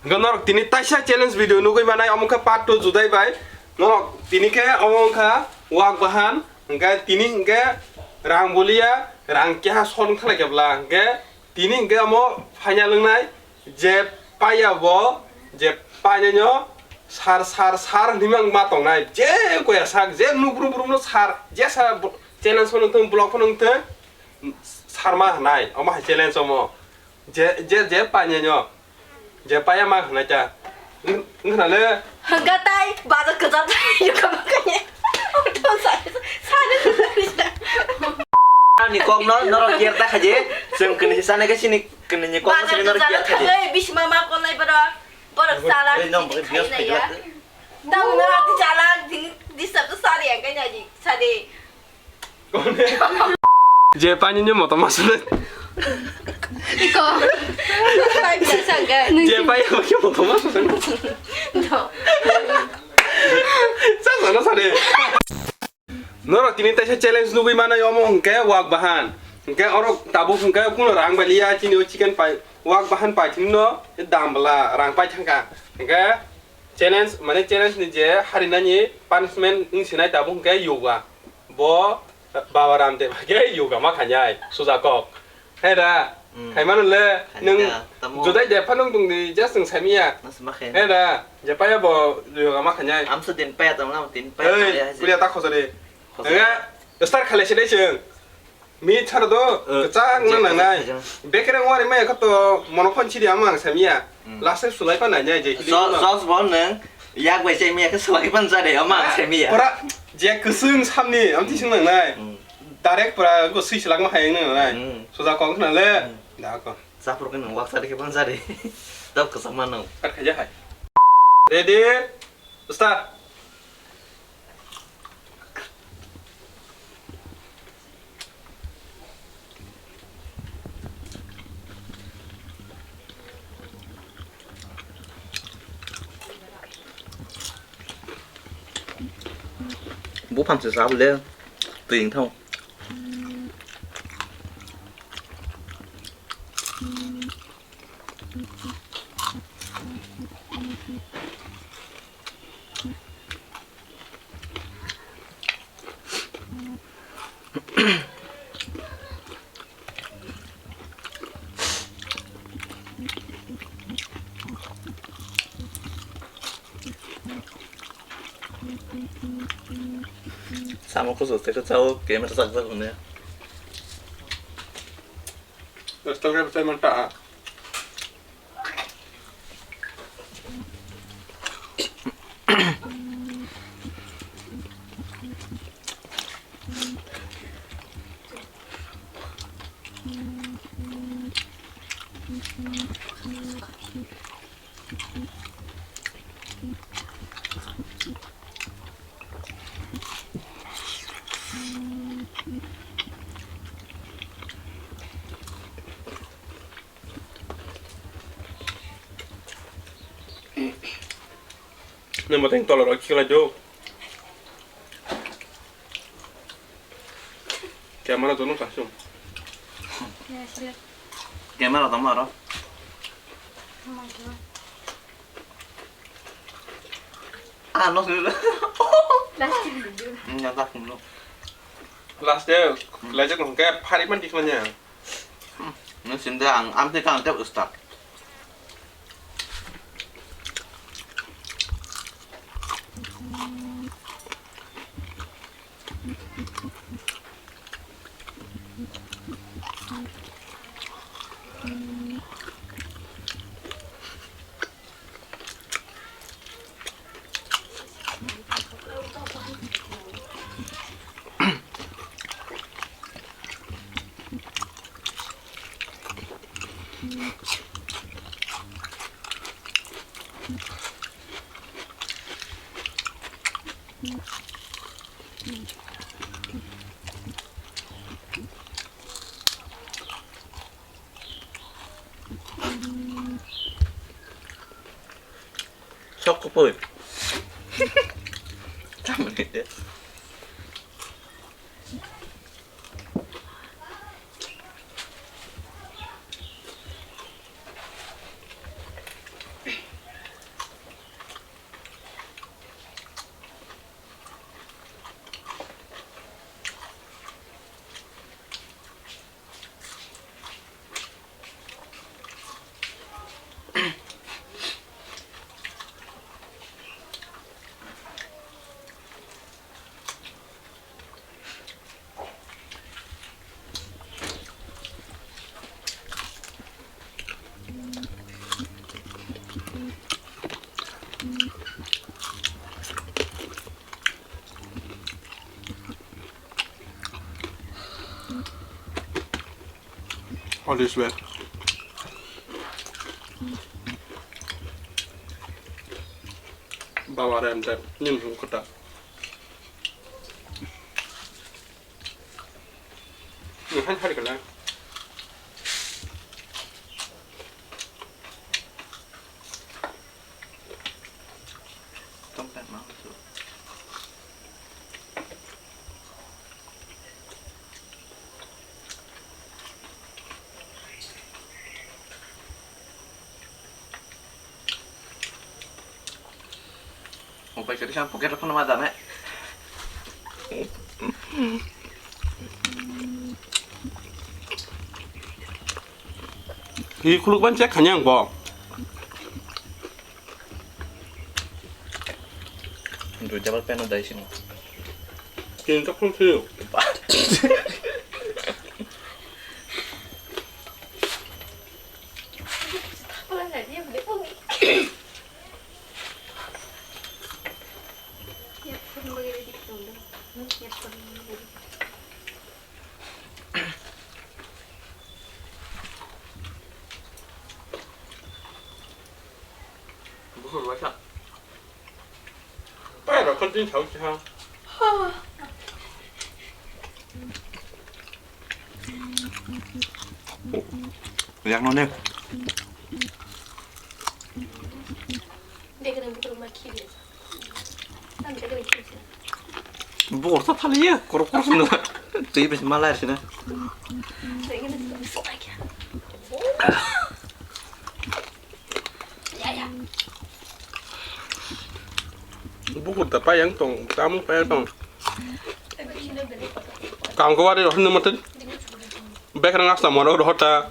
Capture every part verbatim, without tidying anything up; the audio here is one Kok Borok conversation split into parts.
Hwnkhe norok tini taisa challenge video nugwi manai, omo khe part two Judai bai. Norok tini khe omo wngkha wak bahan, hwnkhe tini hwnkhe rang bulia, rang keha sor wngkha lai khe bwla, hwnkhe tini hwnkhe omo final wngnai, je paiya bo, je painai no sar, sar, sar hinwi mang ma tongnai, je koya sak, je nukbrum brum no sar, je sa bo-, challenge phano wngthung, vlog phano wngthung, sar ma hinai, omo hai challenge omo. Je, je, je painai no, je paiya ma hinai ta. Wng-, wngkha na le. Hwnkha tai, bazar kwchar tai, yokha ma kanya. Auto sa, sa, sa, sa, sa. Ani kok no, norok kiar ta khaje. Chwng kini sana ke sini kini ni kok no bazar sini norok kwchar kiar khaje. Thangwi, bisma ma kolai borok. Borok sala, eh, no, sini borok khai bias nai khai ya. Tamo no ati chala, dini, disap to sari ang kanya ji, sari. Je painai no motom ma swnwi. Iko. Je paiya bo khe motom ma swnwi. No. Sa sa no sare. Norok tini taisa challenge nugwi manai omo hwnkhe wak bahan. Hwnkhe oro tabuk hwnkhe kuno rang bai liya chini o chicken pai wak bahan pai thini no dam bwla rang pai thangkha. Hwnkhe challenge mane challenge ni je harinani punishment wng sinai tabuk hwnkhe yoga. Bo Baba Ramdev khe yoga ma khainai, suja kok. Hai da, hmm. Khaimano le, khainai nwng da, tamo. Judai de pha nwng tongdi, just nwng saimanya. Nasi ma khe. Hai da, je paya bo yoga ma khainai. Amsa din paya tamo, din paya tamo. Ei, ya, kuliya ta khosari. Khosari. Enga, start khalai se dai chwng. Mi chhar do, eh, kwchak je nang nangnai. Kwchak, kwchak. Bekre wari maya khato mono phone chidi ama ang saimanya. Hmm. Last time sulai pa nai nai je. So, so, so, bo nwng yak bai se miya khe sulai pan jare, ama ang se miya. Pura je kwswng samni, am tising nang nai. Hmm. Direct pura go sui silak ma hayang nang nai. Hmm. Soja kong khna le. Hmm. Da ko. Chapur khe nwng wak sari khe pan jare. Dab kwchak ma nw. Kat khaja hai. Ready? Start. Buphang se sabo le twi wng thang. Samo kusu teka chao camera sak sak hone. Restaurant tei manta. Nang bateng tolor rok khiklai do. Camera jono kasung. Camera tamo aro. Ah, no, sir. Plastic video. Hmm, yang tak kumlo. Last day, hmm, lajak nungke pari man kismanya. Hmm, no, sinde ang, am te kang te usta. Sok kupui. Tamni de. All is well. Baba rem rem, nim hum kota. Nih, han hari kala. Tong tak mau tu. Mobile kiri sang pocket phone ma dame. Hi khuluk ban check khanya ang bo. Dui double pen dai sini. Tin tak khuluk sini. Bukur waisa. Pai rok khon tin chau cha. Yang no ne. Dek dek bukur ma khili. Tam dek dek khili. Bukur ta thali ya, korok korok sini. Tei bes malai sini. Dek dek bukur ma khili. Ya, ya. Bukur ta payang tong, tamu payang tong. Kang ko wari rohno mate. Bekrang asta moro rohta.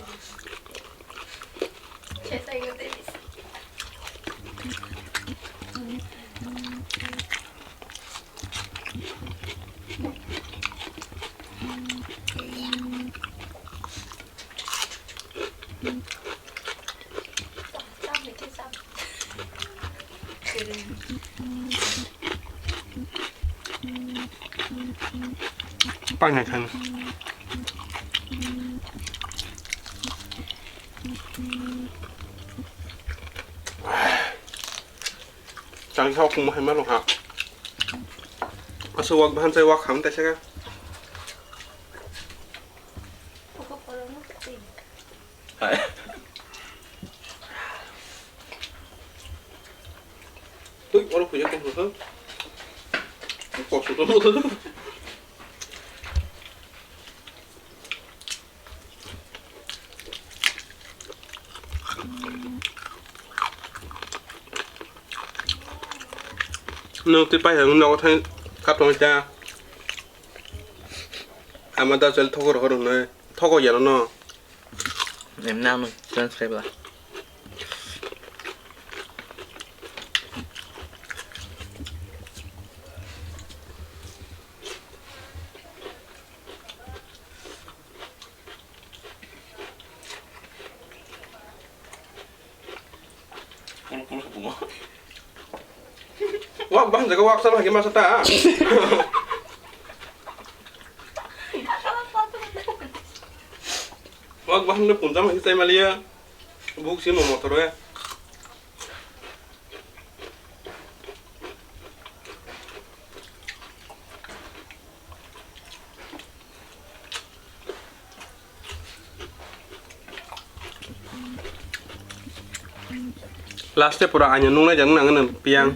Pang hai khan. Chang thok mo hai ma lo ha. Aso wak bahan sai wak kham ta saka. Hai. Tui, oro puja kong kong. Kok suto. Nwng twi paisa nwng nogo thai kap tongwi ta. Ama da chal thogo rohor hwnwi thogo yano no. Em na no chance kai bla. Wak bahai jaga wak sama hagi masa ta. Wak bahai no punjam hagi sai malia. Buk si mo motor ya. Last e pura anya nungnai jang nang nang piang.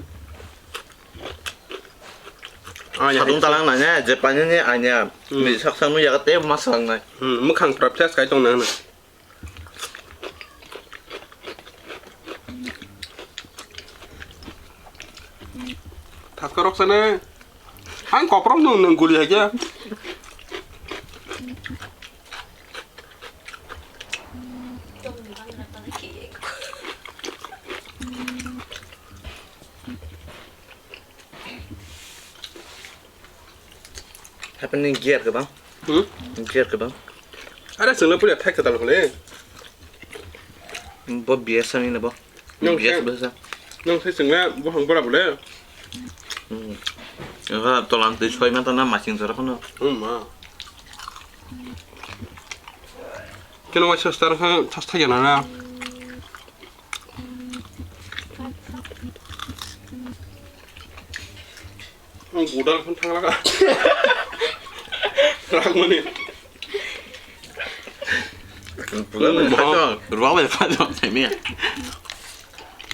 Anya sadung hai talang nanya, je panya ni anya. Hmm. Ni sak sang nu ya te mas lang nai. Hmm, mukhang pura flash kai tong nang nang. Thaskarok sene. Ang koprok nung nung guli hai khe. Hapeni gear kwbang. Hmm? Gear kwbang. Are chwngno puila thai kwtal hole. Bo B S ani bo. Nung B S se, bo sa. Nung se chwngno buphang bora bole. Hmm. Ega tolan twi soi mata na masing jora kono. Hmm, ma. Keno waisa star kha thas thai jana na. Ang budal khan thang laga. Rang mani. Ruang bai kha jong thai ni.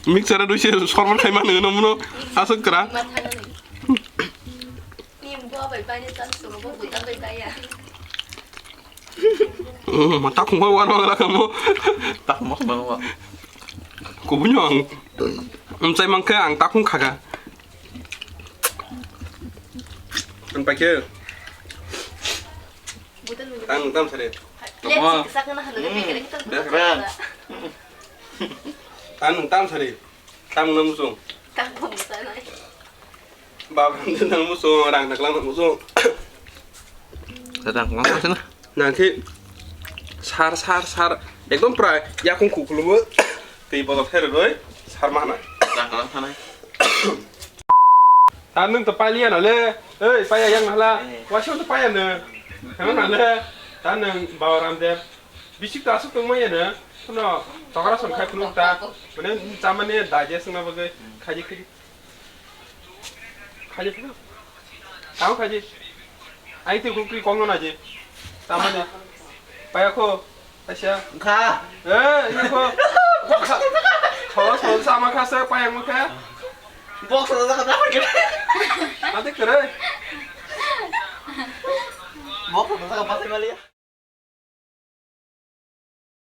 Mixer a dui se sorbo khai mani no muno aswk kra. Ni bo bai bai ni tan sumo bo budal bai bai ya. Ma takhung bai wan wang lakamo. Takhung bai wan. Kubunyo ang. Mchai mangkhe ang takhung khaga. Ang paikhe. Ang tam sare. Let's sakna hanu. Bekrang. Ang tam sare. Tam nang musung. Tam musung. Baba, nang muso, rang daklang nang muso. Rang daklang sini. Nangke sar, sar, sar. Ekdom prai yakung kukulumu. Tei bodo phere roi, sar mana. Daklang sana. Tan nung to paliya na le. Ei, paya yang hala. Washo to paya ne. Kana na le. Tan nung Baba Ramdev. Bisik ta asuk tong maya ne. Kuno tokara son khai phunuk ta. Mane chamani digest na bagai. Khaji khaji. Khaji phano. Tamo khaji. Ai twi kukri kong no naji. Tamani. Paya kho. Asia. Kha. Eh, ini kho. Kha. Kho, kho, sama kha se paya mo kha. Box na kha ta kha. Ate kere. Box na kha pati mali.